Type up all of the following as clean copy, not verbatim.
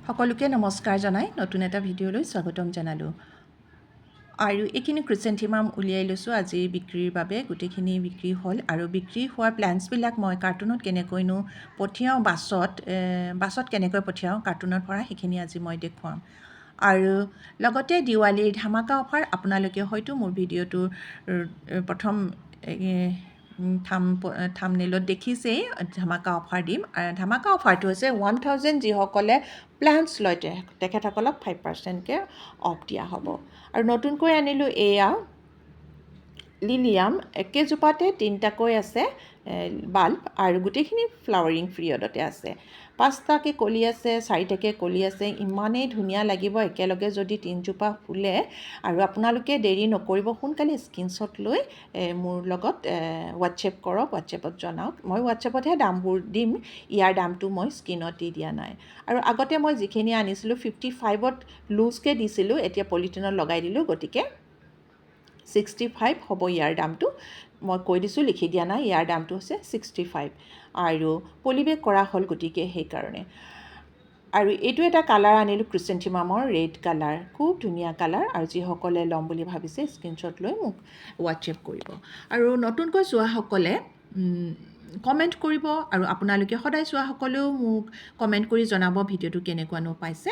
সকলোকে নমস্কাৰ জনাই নতুন এটা ভিডিঅ'লৈ স্বাগতম জনালোঁ। আৰু এইখিনি ক্ৰিচেণ্থিমাম উলিয়াই লৈছোঁ আজি বিক্ৰীৰ বাবে। গোটেইখিনি বিক্ৰী হ'ল আৰু বিক্ৰী হোৱা প্লেণ্টছবিলাক মই কাৰ্টুনত কেনেকৈনো পঠিয়াওঁ, বাছত কেনেকৈ পঠিয়াওঁ কাৰ্টুনত ভৰাই, সেইখিনি আজি মই দেখুৱাম। আৰু লগতে দিৱালীৰ ধামাকা অফাৰ। আপোনালোকে হয়তো মোৰ ভিডিঅ'টোৰ প্ৰথম থামনেইলত দেখিছেই, ধামাকা অফাৰ দিম। আৰু ধামাকা অফাৰটো হৈছে 1000 যিসকলে প্লেণ্টছ লয়, তেখেতসকলক 5%কৈ অফ দিয়া হ'ব। আৰু নতুনকৈ আনিলোঁ এয়া লিলিয়াম, একেজোপাতে তিনিটাকৈ আছে বাল্ব আৰু গোটেইখিনি ফ্লাৱাৰিং পিৰিয়ডতে আছে। 5টাকৈ কলি আছে, 4টাকৈ কলি আছে। ইমানেই ধুনীয়া লাগিব একেলগে যদি তিনিজোপা ফুলে। আৰু আপোনালোকে দেৰি নকৰিব, সোনকালে স্ক্ৰীনশ্বট লৈ মোৰ লগত হোৱাটছএপ কৰক, হোৱাটছএপত জনাওক। মই হোৱাটছএপতহে দামবোৰ দিম, ইয়াৰ দামটো মই স্ক্ৰীণত দি দিয়া নাই। আৰু আগতে মই যিখিনি আনিছিলোঁ 55ত লুজকৈ দিছিলোঁ, এতিয়া পলিথিনত লগাই দিলোঁ, গতিকে 65 হ'ব ইয়াৰ দামটো। মই কৈ দিছোঁ, লিখি দিয়া নাই। ইয়াৰ দামটো হৈছে 65 আৰু পলিবেগ কৰা হ'ল, গতিকে সেইকাৰণে। আৰু এইটো এটা কালাৰ আনিলোঁ ক্ৰিচেণ্থিমামৰ, ৰেড কালাৰ, খুব ধুনীয়া কালাৰ। আৰু যিসকলে ল'ম বুলি ভাবিছে, স্ক্ৰীনশ্বট লৈ মোক হোৱাটছএপ কৰিব। আৰু নতুনকৈ চোৱাসকলে কমেণ্ট কৰিব আৰু আপোনালোকে সদায় চোৱাসকলেও মোক কমেণ্ট কৰি জনাব ভিডিঅ'টো কেনেকুৱানো পাইছে।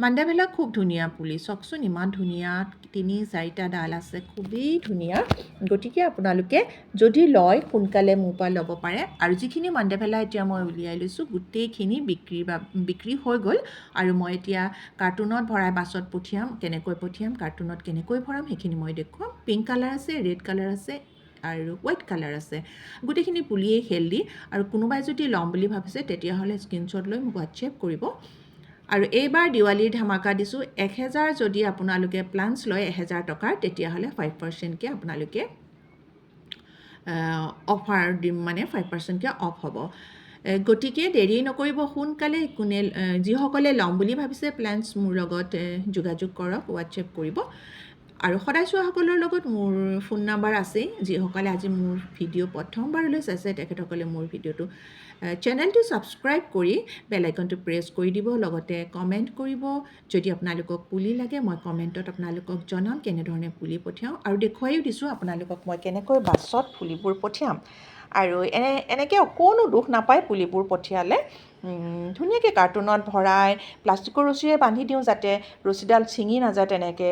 মান্দাভেলা খুব ধুনীয়া পুলি, চাওকচোন, ইমান ধুনীয়া, তিনি চাৰিটা ডাল আছে, খুবেই ধুনীয়া। গতিকে আপোনালোকে যদি লয়, সোনকালে মোৰ পৰা ল'ব পাৰে। আৰু যিখিনি মান্দাভেলা এতিয়া মই উলিয়াই লৈছোঁ, গোটেইখিনি বিক্ৰী হৈ গ'ল। আৰু মই এতিয়া কাৰ্টুনত ভৰাই বাছত পঠিয়াম। কেনেকৈ পঠিয়াম, কাৰ্টুনত কেনেকৈ ভৰাম, সেইখিনি মই দেখুৱাম। পিংক কালাৰ আছে, ৰেড কালাৰ আছে আৰু হোৱাইট কালাৰ আছে। গোটেইখিনি পুলিয়েই হেল্ডি। আৰু কোনোবাই যদি ল'ম বুলি ভাবিছে, তেতিয়াহ'লে স্ক্ৰীনশ্বট লৈ মোক হোৱাটছএপ কৰিব। আৰু এইবাৰ দিৱালীৰ ধামাকা দিছোঁ, 1000 যদি আপোনালোকে প্লাণ্টছ লয়, 1000 টকাৰ, তেতিয়াহ'লে 5%কৈ আপোনালোকে অফাৰ দিম, মানে 5%কৈ অফ হ'ব। গতিকে দেৰি নকৰিব, সোনকালে কোনে যিসকলে ল'ম বুলি ভাবিছে প্লেণ্টছ, মোৰ লগত যোগাযোগ কৰক, হোৱাটছএপ কৰিব। আৰু সদায় চোৱাসকলৰ লগত মোৰ ফোন নাম্বাৰ আছেই। যিসকলে আজি মোৰ ভিডিঅ' প্ৰথমবাৰলৈ চাইছে, তেখেতসকলে মোৰ ভিডিঅ'টো চেনেলটো ছাবস্ক্ৰাইব কৰি বেল আইকনটো প্ৰেছ কৰি দিব, লগতে কমেণ্ট কৰিব। যদি আপোনালোকক পুলি লাগে, মই কমেণ্টত আপোনালোকক জনাম কেনেধৰণে পুলি পঠিয়াওঁ। আৰু দেখুৱাইও দিছোঁ আপোনালোকক মই কেনেকৈ বাছত পুলিবোৰ পঠিয়াম। আৰু এনেকৈ অকণো দুখ নাপায় পুলিবোৰ পঠিয়ালে। ধুনীয়াকৈ কাৰ্টুনত ভৰাই প্লাষ্টিকৰ ৰছীৰে বান্ধি দিওঁ, যাতে ৰছীডাল ছিঙি নাযায় তেনেকৈ,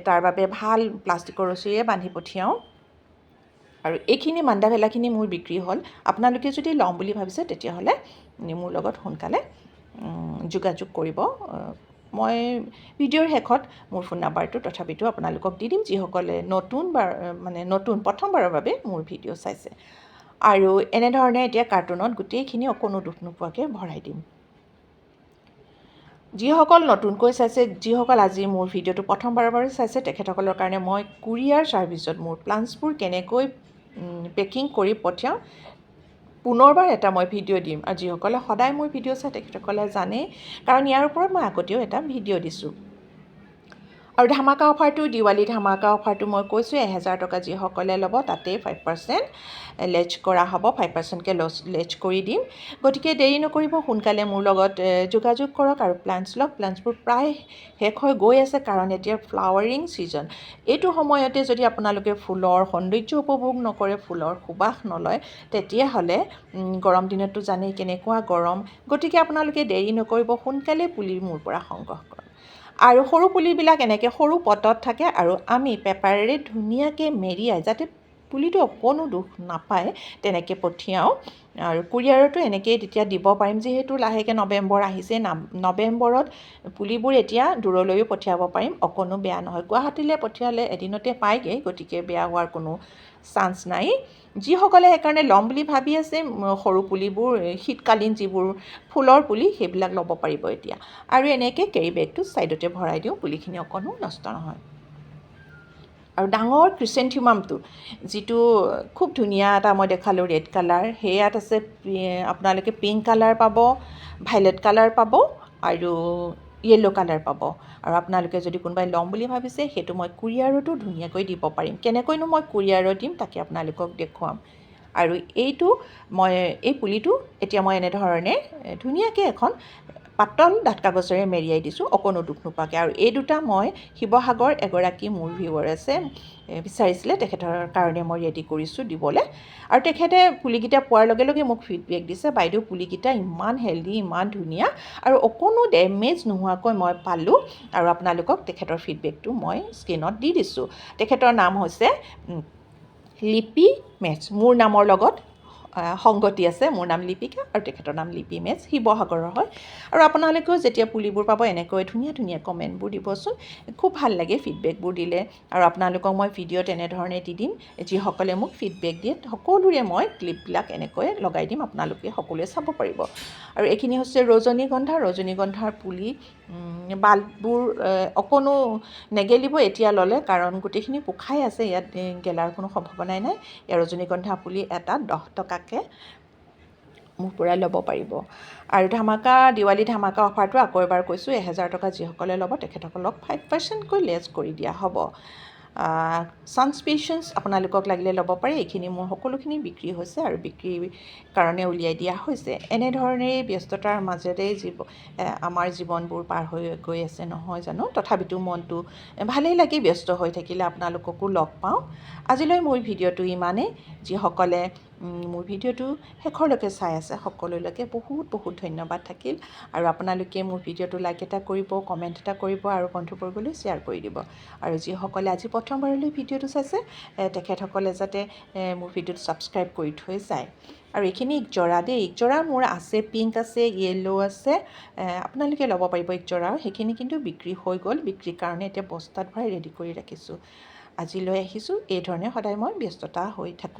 তাৰ বাবে ভাল প্লাষ্টিকৰ ৰছীৰে বান্ধি পঠিয়াওঁ। আৰু এইখিনি মান্দাভেলাখিনি মোৰ বিক্ৰী হ'ল। আপোনালোকে যদি ল'ম বুলি ভাবিছে, তেতিয়াহ'লে মোৰ লগত সোনকালে যোগাযোগ কৰিব। মই ভিডিঅ'ৰ শেষত মোৰ ফোন নাম্বাৰটো তথাপিতো আপোনালোকক দি দিম, যিসকলে নতুন বাৰ মানে নতুন প্ৰথমবাৰৰ বাবে মোৰ ভিডিঅ' চাইছে। আৰু এনেধৰণে এতিয়া কাৰ্টুনত গোটেইখিনি অকণো দুখ নোপোৱাকৈ ভৰাই দিম। যিসকল নতুনকৈ চাইছে, যিসকল আজি মোৰ ভিডিঅ'টো প্ৰথমবাৰৰ বাবে চাইছে, তেখেতসকলৰ কাৰণে মই কুৰিয়াৰ ছাৰ্ভিচত মোৰ প্লাণ্টছবোৰ কেনেকৈ পেকিং কৰি পঠিয়াওঁ, পুনৰবাৰ এটা মই ভিডিঅ' দিম। আৰু যিসকলে সদায় মোৰ ভিডিঅ' চায়, তেখেতসকলে জানেই, কাৰণ ইয়াৰ ওপৰত মই আগতেও এটা ভিডিঅ' দিছোঁ। আৰু ধামাকা অফাৰটো, দিৱালী ধামাকা অফাৰটো মই কৈছোঁ, 1000 টকা যিসকলে ল'ব, তাতেই 5% লেচ কৰা হ'ব, 5%কৈ লেচ কৰি দিম। গতিকে দেৰি নকৰিব, সোনকালে মোৰ লগত যোগাযোগ কৰক আৰু প্লাণ্টছ লওক। প্লাণ্টছবোৰ প্ৰায় শেষ হৈ গৈ আছে, কাৰণ এতিয়া ফ্লাৱাৰিং ছিজন। এইটো সময়তে যদি আপোনালোকে ফুলৰ সৌন্দৰ্য উপভোগ নকৰে, ফুলৰ সুবাস নলয়, তেতিয়াহ'লে গৰম দিনততো জানেই কেনেকুৱা গৰম। গতিকে আপোনালোকে দেৰি নকৰিব, সোনকালে পুলি মোৰ পৰা সংগ্ৰহ কৰক। আৰু সৰু পুলিবিলাক এনেকৈ সৰু পটত থাকে আৰু আমি পেপাৰেৰে ধুনীয়াকৈ মেৰিয়াই, যাতে পুলিটো অকণো দুখ নাপায়, তেনেকৈ পঠিয়াওঁ। আৰু কুৰিয়াৰতো এনেকৈয়ে তেতিয়া দিব পাৰিম। যিহেতু লাহেকৈ নৱেম্বৰ আহিছে, নৱেম্বৰত পুলিবোৰ এতিয়া দূৰলৈও পঠিয়াব পাৰিম, অকণো বেয়া নহয়। গুৱাহাটীলৈ পঠিয়ালে এদিনতে পায়গৈ, গতিকে বেয়া হোৱাৰ কোনো চান্স নাই। যিসকলে সেইকাৰণে ল'ম বুলি ভাবি আছে সৰু পুলিবোৰ, শীতকালীন যিবোৰ ফুলৰ পুলি, সেইবিলাক ল'ব পাৰিব এতিয়া। আৰু এনেকৈ কেৰি বেগটো ছাইডতে ভৰাই দিওঁ, পুলিখিনি অকণো নষ্ট নহয়। আৰু ডাঙৰ ক্ৰিচেণ্থিমামটো, যিটো খুব ধুনীয়া এটা মই দেখালোঁ ৰেড কালাৰ, সেয়াত আছে আপোনালোকে পিংক কালাৰ পাব, ভাইলেট কালাৰ পাব আৰু য়েল্ল' কালাৰ পাব। আৰু আপোনালোকে যদি কোনোবাই ল'ম বুলি ভাবিছে, সেইটো মই কুৰিয়াৰতো ধুনীয়াকৈ দিব পাৰিম। কেনেকৈনো মই কুৰিয়াৰত দিম, তাকে আপোনালোকক দেখুৱাম। আৰু এইটো মই এই পুলিটো এতিয়া মই এনেধৰণে ধুনীয়াকৈ এখন পাতল ডাঠ কাগজেৰে মেৰিয়াই দিছোঁ, অকণো দুখ নোপোৱাকৈ। আৰু এই দুটা মই শিৱসাগৰ এগৰাকী মোৰ ভিউৱাৰ আছে, বিচাৰিছিলে, তেখেতৰ কাৰণে মই ৰেডি কৰিছোঁ দিবলৈ। আৰু তেখেতে পুলিকেইটা পোৱাৰ লগে লগে মোক ফিডবেক দিছে, বাইদেউ, পুলিকেইটা ইমান হেল্ডি, ইমান ধুনীয়া আৰু অকণো ডেমেজ নোহোৱাকৈ মই পালোঁ। আৰু আপোনালোকক তেখেতৰ ফিডবেকটো মই স্ক্ৰীণত দি দিছোঁ। তেখেতৰ নাম হৈছে লিপি মেচ। মোৰ নামৰ লগত সংগতি আছে। মোৰ নাম লিপিকা আৰু তেখেতৰ নাম লিপি মেচ, শিৱসাগৰৰ হয়। আৰু আপোনালোকেও যেতিয়া পুলিবোৰ পাব, এনেকৈ ধুনীয়া ধুনীয়া কমেণ্টবোৰ দিবচোন। খুব ভাল লাগে ফিডবেকবোৰ দিলে। আৰু আপোনালোকক মই ভিডিঅ' তেনেধৰণে দি দিম। যিসকলে মোক ফিডবেক দিয়ে, সকলোৰে মই ক্লিপবিলাক এনেকৈ লগাই দিম, আপোনালোকে সকলোৱে চাব পাৰিব। আৰু এইখিনি হৈছে ৰজনীগন্ধা। ৰজনীগন্ধাৰ পুলি বাল্ববোৰ অকণো নেগেলিব এতিয়া ল'লে, কাৰণ গোটেইখিনি পোখাই আছে, ইয়াত গেলাৰ কোনো সম্ভাৱনাই নাই। ইয়াৰ ৰজনীগন্ধা পুলি এটা 10 টকাকৈ মোৰ পৰা ল'ব পাৰিব। আৰু ধামাকা দিৱালী ধামাকা অফাৰটো আকৌ এবাৰ কৈছোঁ, 1000 টকা যিসকলে ল'ব, তেখেতসকলক 5%কৈ লেছ কৰি দিয়া হ'ব। ছানস্পেচনছ আপোনালোকক লাগিলে ল'ব পাৰে। এইখিনি মোৰ সকলোখিনি বিক্ৰী হৈছে আৰু বিক্ৰীৰ কাৰণে উলিয়াই দিয়া হৈছে। এনেধৰণেই ব্যস্ততাৰ মাজেৰেই আমাৰ জীৱনবোৰ পাৰ হৈ গৈ আছে, নহয় জানো? তথাপিতো মনটো ভালেই লাগে ব্যস্ত হৈ থাকিলে, আপোনালোককো লগ পাওঁ। আজিলৈ মোৰ ভিডিঅ'টো ইমানেই। যিসকলে মোৰ ভিডিঅ'টো শেষৰলৈকে চাই আছে, সকলোলৈকে বহুত বহুত ধন্যবাদ থাকিল। আৰু আপোনালোকে মোৰ ভিডিঅ'টো লাইক এটা কৰিব, কমেণ্ট এটা কৰিব আৰু বন্ধুবৰ্গলৈ শ্বেয়াৰ কৰি দিব। আৰু যিসকলে আজি প্ৰথমবাৰলৈ ভিডিঅ'টো চাইছে, তেখেতসকলে যাতে মোৰ ভিডিঅ'টো ছাবস্ক্ৰাইব কৰি থৈ যায়। আৰু এইখিনি ইকজৰা দেই। ইকজৰা মোৰ আছে, পিংক আছে, য়েল্ল' আছে, আপোনালোকে ল'ব পাৰিব ইকজৰা। সেইখিনি কিন্তু বিক্ৰী হৈ গ'ল। বিক্ৰীৰ কাৰণে এতিয়া বস্তাত ভৰাই ৰেডি কৰি ৰাখিছোঁ। আজিলৈ আহিছোঁ। এই ধৰণে সদায় মই ব্যস্ততা হৈ থাকোঁ।